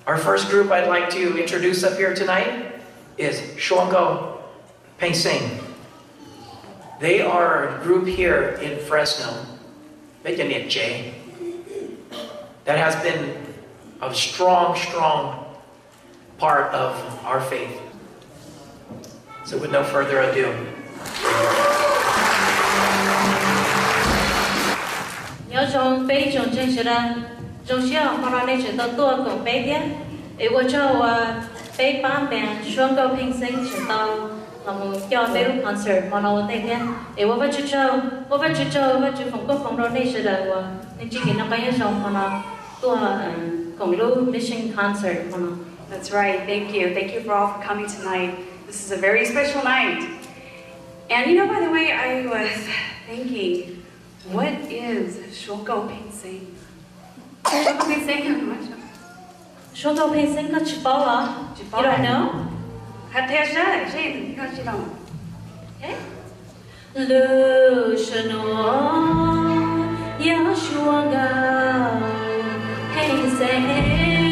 Our first group I'd like to introduce up here tonight is Shuangkau Peng Sing. They are a group here in Fresno, peb cov niam tsev, that has been a strong, strong part of our faith. So with no further ado, nyob zoo peb ib tsoom ntseeg sawv daws, zoo siab hmo no nej tseem tau tuaj koom peb thiab. Es ua tsaug uas peb pab band Shuangkau Peng Sing tseem tau los mus coj peb lub concert hmo no ua ntej thiab. Es ua Vajtswv tsaug, ua Vajtswv tsaug, Vajtswv foom koob hmoov rau nej sawv daws uas nej tsis kev noj qab nyob zoo hmo no tuaj koom lub mission concert hmo no. That's right. Thank you. Thank you for all for coming tonight. This is a very special night. And you know, by the way, I was thinking, what is Shuangkau Peng Sing? Shuangkau Peng Sing. Shuangkau Peng Sing koj tsis paub los? Tsis paub. You don't know? Hais thiab seb, seb koj tsis paub. Lub snow yog Shuangkau Peng Sing.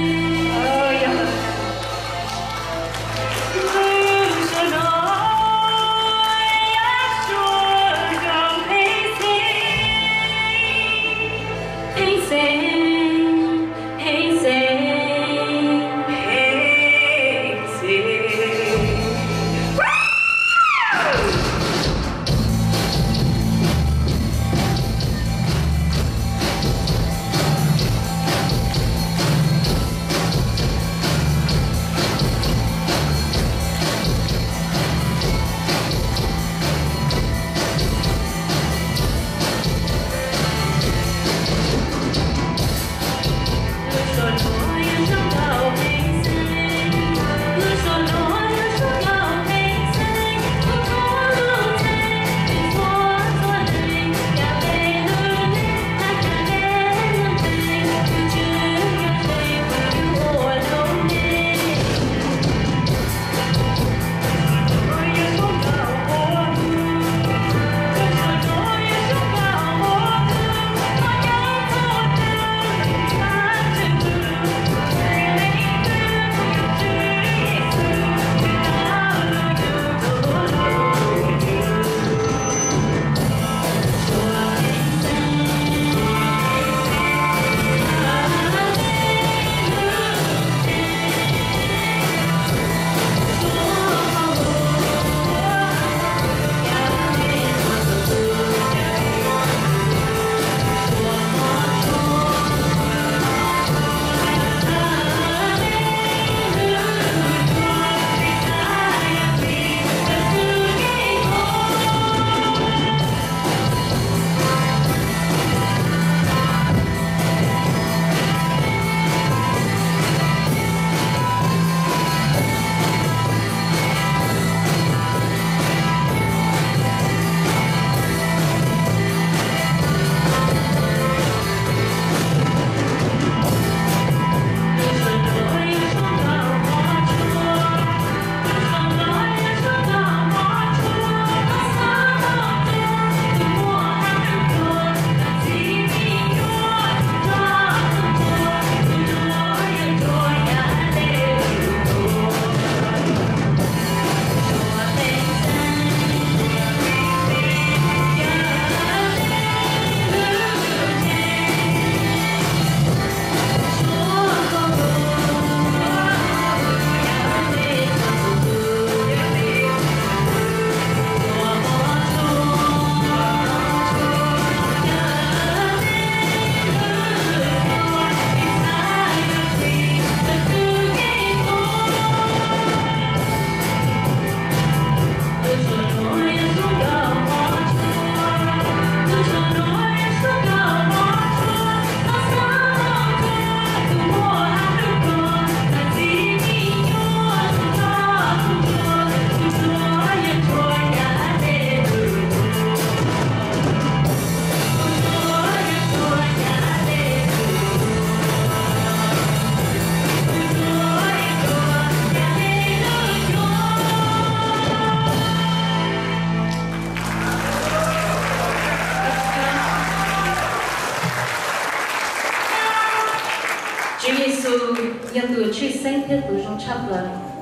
Yog tus tshwj xeeb thiab tus zoo tshaj plaws.